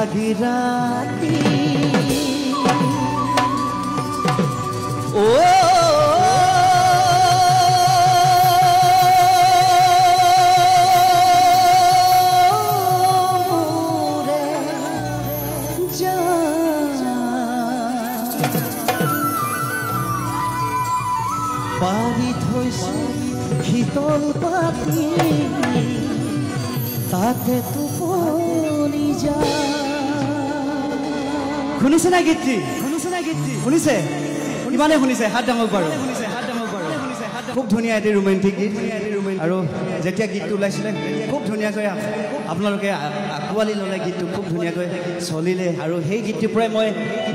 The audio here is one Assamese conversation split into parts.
দুভাগী ৰাতি ও পাৰি থৈছো শীতল পাতি তাতে টোপনি যা। শুনিছে নাই গীতটি? শুনিছে নাই গীতটি? শুনিছে? ইমানে শুনিছে, হাত ডাঙৰ বাৰু। খুব ধুনীয়া এটি ৰোমেণ্টিক গীত। আৰু যেতিয়া গীতটো ওলাইছিলে খুব ধুনীয়াকৈ আপোনালোকে আঁকোৱালি ল'লে, গীতটো খুব ধুনীয়াকৈ চলিলে। আৰু সেই গীতটোৰ পৰাই মই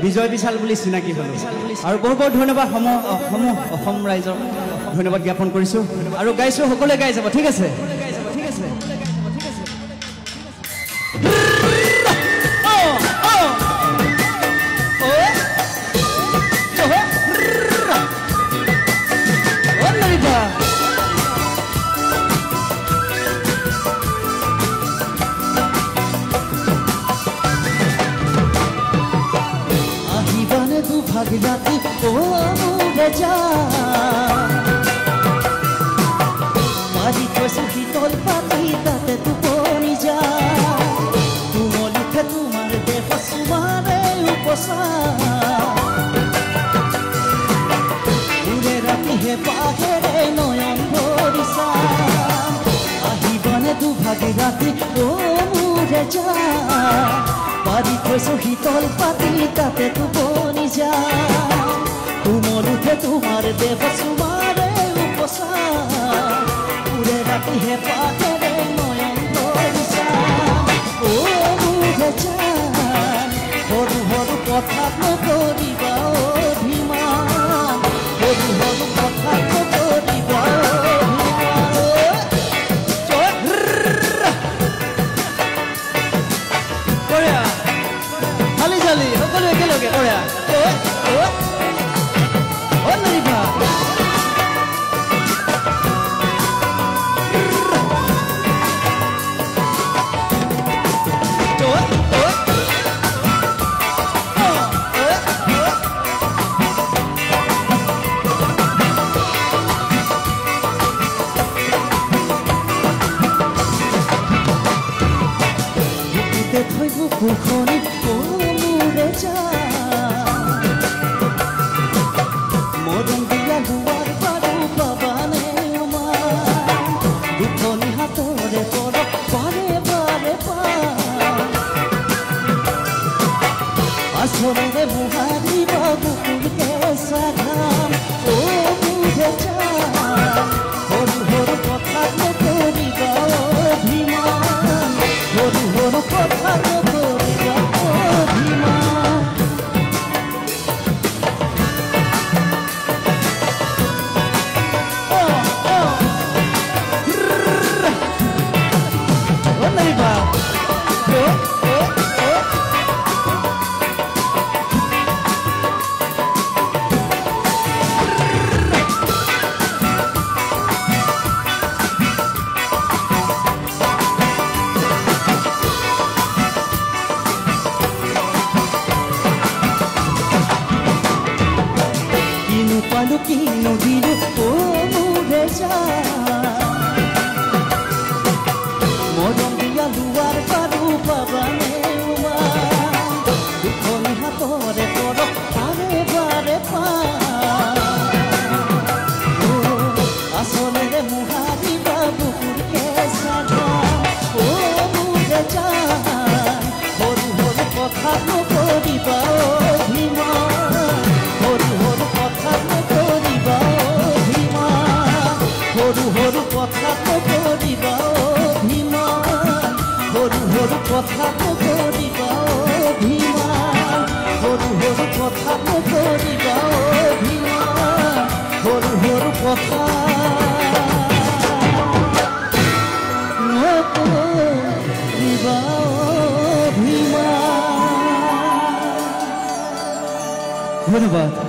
বিজয় বিশাল বুলি চিনাকি হ'লোঁ। আৰু বহুত বহুত ধন্যবাদ সমূহ অসম ৰাইজক ধন্যবাদ জ্ঞাপন কৰিছোঁ। আৰু গাইছোঁ, সকলোৱে গাই যাব, ঠিক আছে? ঠিক আছে। আহিবানে দুভাগ ৰাতি ও মোৰে জান, পাৰি থৈছো শীতল পাতি তাতে টোপনি যা। কোমলিতে তোমাৰ দেহ চুমাৰে উপচা, ওৰে ৰাতিহে পাহেৰে নয়ন ভৰিছা। আহিবানে দুভাগ ৰাতি ও মোৰে জান, পাৰি থৈছো শীতল পাতি তাতে টোপনি যা। কোমলুঠে তোমাৰ দেহ চুমাৰে উপচা, ওৰে ৰাতিহে পাহেৰে নয়ন ভৰিছা। ও মোৰে জান, সৰু সৰু কথাত নকৰিবা অভিমান, সৰু সৰু কথাত নকৰিবা অভিমান। হালি জালি সকলো একেলগে কৰা। থৈ বুকুখনি ও মোৰে জান, মৰম দিয়া লোৱাৰ বাৰু পাবানে আমাৰ। দুখনি হাতৰে পৰ বাৰে বাৰে পাম, আচলেৰে মোহাৰিবা বুকুৰ কেঁচা ঘাম। ও মোৰে জান, সৰু সৰু কথাত নকৰিবা অভিমান, সৰু সৰু কথা নকৰিবা অভিমান। কিনো পালো কিনো দিলো ও মোৰে জান, মৰম দিয়া লোৱাৰ বাৰু পাবানে উমান। দুখনি হাতৰে পৰ বাৰে বাৰে পাম, আচলেৰে মোহাৰিবা বুকুৰ কেঁচা ঘাম। ও মোৰে জান, সৰু সৰু কথাত নকৰিবা অভিমান, সৰু সৰু কথাত নকৰিবা অভিমান, সৰু সৰু কথাত নকৰিবা অভিমান, সৰু সৰু কথাত নকৰিবা অভিমান, সৰু সৰু কথাত নকৰিবা অভিমান, সৰু সৰু কথা নকৰিবা অভিমান। ধন্যবাদ।